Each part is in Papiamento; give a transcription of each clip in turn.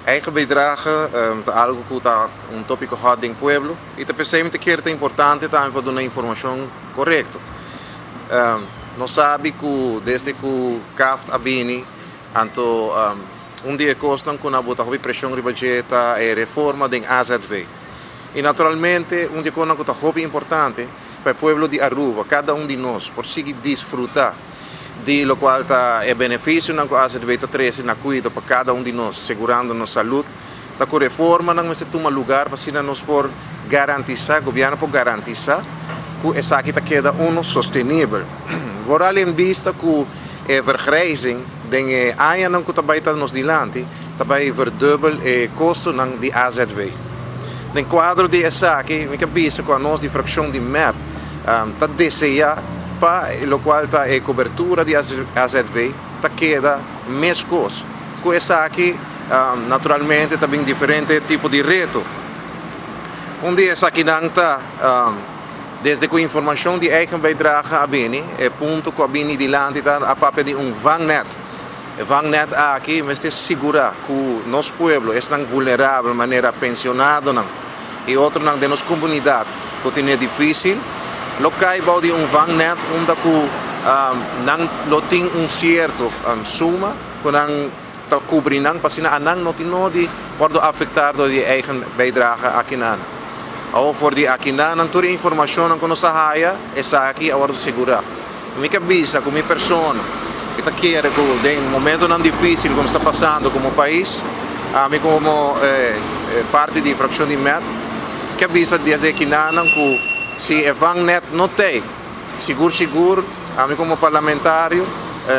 Eigen bijdrage ta algo ku ta un tópiko hot den pueblo i ta p'esei mi ta kere ta importante tambe pa duna informashon korekto. Nos sabi ku desde ku CAFT a bini anto un di e kosnan ku nan bota hopi preshon riba dje ta e reforma den AZV. I naturalmente un di e kosnan ku ta hopi importante pa e pueblo di Aruba, kada un di nos por sigui disfruta di lokual ta e benefisionan ku AZV ta trese na kuido pa kada un di nos, segurando nos salud, ta ku reformanan mester tuma lugar pa asina nos por garantisa, gobièrnu por garantisa ku esaki ta keda unu sostenibel. Vooral en bista ku e vergrijzing den e añanan ku ta bai ta nos dilanti ta bai verdubbel e kostonan di AZV. Den kuadro di esaki mi ke bisa ku anos di frakshon di mep ta desea pa lokual ta e kobertura di AZV ta keda meskos. Ku esaki naturalmente ta bin diferente tipo di reto. Un di esakinan ta desde ku informashon di eigen bijdrage a bini, e punto ku a bini dilanti ta a papia di un vangnet. E vangnet aki mester sigurá ku nos pueblo, esnan vulnerabel manera pensionadonan i otronan den nos komunidat ku tene difísil, lo kai bou di un vangnet unda ku nan lo tin un sierto suma ku nan ta kubri nan pa asina anan no tin nodi wòrdu afektá dor di e eigen bijdrage akinanan. Awor for di akinanan tur e informashonnan ku nos a haya esaki a wòrdu sigurá. Mi ke bisa ku mi persona mi ta kere ku den momentonan difísil ku nos ta pasando komo pais, ami komo parti di frakshon di mep ke bisa desde akinanan ku si e vangnet no t'ei, Sigur sigur ami komo parlamentario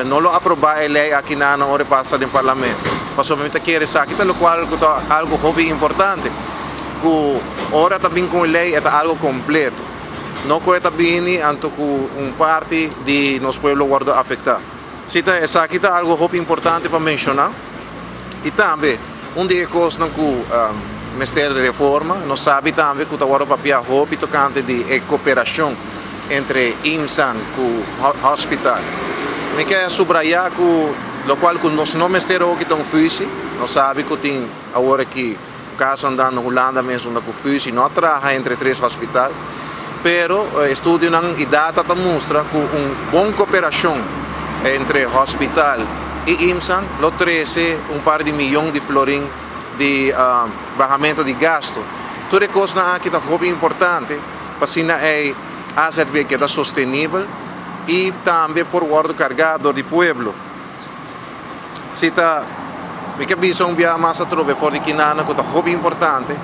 no lo aprobá e lei aki na ora e pasa den parlamento, pasobra mi ta kere esaki ta lokual ku ta algu hopi importante, ku ora ta bin ku un lei e ta algu kompleto, no ku e ta bini anto ku un parti di nos pueblo wòrdu afektá. Si ta esaki ta algu hopi importante pa menshoná i tambe un di e kosnan ku mester reforma, nos sabi tambe ku ta wòrdu papia hopi tokante di e koperashon entre IMSAN ku hospital. Mi ke subrayá ku lokual ku nos no mester hoki ta un fusi, nos sabi ku tin awor aki kaso andando Hulanda mes unda ku fusi no a traha entre tres hospital, pero estudionan i data ta mustra ku un bon koperashon entre hospital i IMSAN lo trese un par di miyon di florin di bahamentu di gastu. Tur e kosnan aki ta hopi importante pa asina e AZV keda sostenibel i tambe por wòrdu kargá dor di pueblo. Si ta mi ke bisa un biaha mas atrobe for di kinana ku ta hopi importante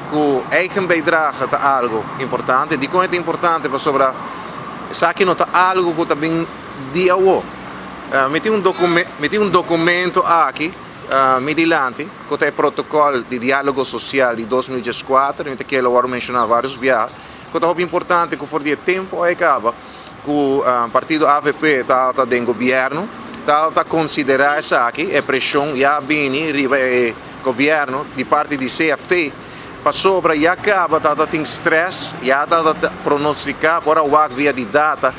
ku eigen bijdrage ta algu importante. Dikon e ta importante? Pasobra esaki no ta algu ku ta bin di awo. Mi tin un mi tin un dokumento aki mi dilanti ku ta e protokòl di dialogo sosial di 2014, mi ta kere lo wòrdu menshoná vários biaha, ku ta hopi importante ku for di e tempu ei kaba ku partido avp ta ta den gobièrnu ta ta konsiderá esaki e preshon ya bini riba e gobièrnu di parti di CFT pasobra ya kaba ta ta tin strès ya ta ta pronostiká por a wak via di data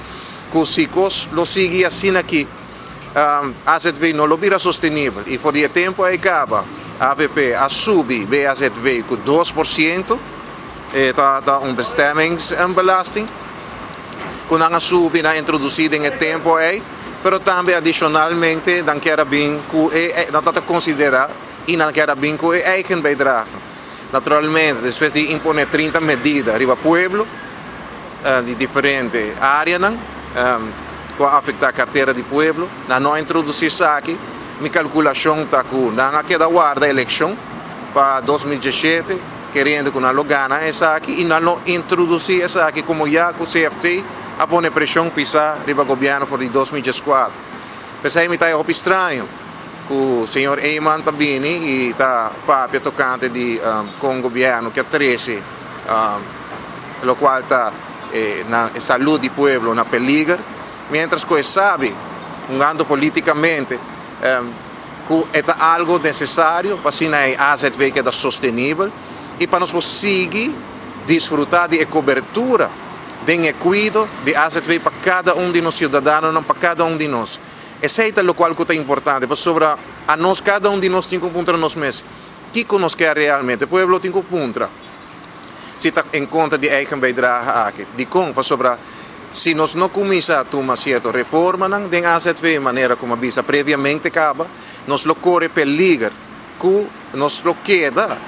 ku si kos lo sigui asina aki azv no lo bira sostenibel i for di e tempu ei kaba avp a subi BAZV ku 2%. E ta ta un bestemmingsbelasting ku nan a subi, nan a introdusí den e tempu ei, pero tambe adishonalmente nan kier a bin ku e, nan ta ta konsiderá i nan kier a bin ku e eigen bijdrage. Naturalmente despues di imponé 30 medida riba pueblo di diferente áreanan ku a afektá kartera di pueblo, nan no a introdusí esaki. Mi kalkulashon ta ku nan a keda warda elekshon pa 2017. Keriendo ku nan lo gana esaki i nan lo introdusí esaki komo ya ku CFT a pone preshon pisá riba gobièrnu for di 2014. P'esei mi ta e hopi straño ku señor Eman ta bini i ta papia tokante di kon gobièrnu ke trese lokual ta e salud di pueblo na peliger, miéntras ku e sabi hungando polítikamente ku e ta algu nesesario pa asina e azv keda sostenibel i pa nos por sigui disfrutá di e kobertura den e kuido di azv pa kada un di nos siudadanonan, pa kada un di nos. Esei ta lokual ku ta importante pasobra anos kada un di nos tin ku puntra nos mes. Kiko nos ke realmente? Pueblo tin ku puntra si ta en kontra di eigen bijdrage aki. Dikon? Pasobra si nos no kuminsá tuma sierto reformanan den AZV manera ku mi a bisa previamente kaba, nos lo kore peliger ku nos lo keda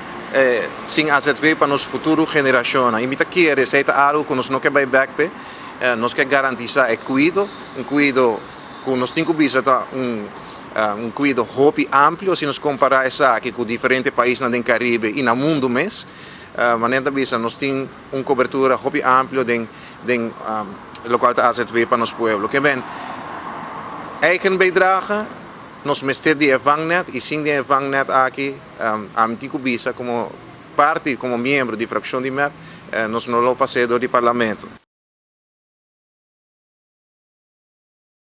sin AZV pa nos futuro generashonnan. I mi ta kere esei ta algu ku nos no ke bai bèk p'e. Nos ke garantisá e kuido, un kuido ku nos tin ku bisa ta un un kuido hopi amplio si nos kompará esaki ku diferente paisnan den Karibe i na mundu mes. Manera ta bisa nos tin un kobertura hopi amplio den den lokual ta AZV pa nos pueblo. Ke men eigen bijdrage nos mester di e vangnet i sin di e vangnet aki ami tin ku bisa komo parti komo miembro di frakshon di mep nos no lo pas'é dor di parlamento.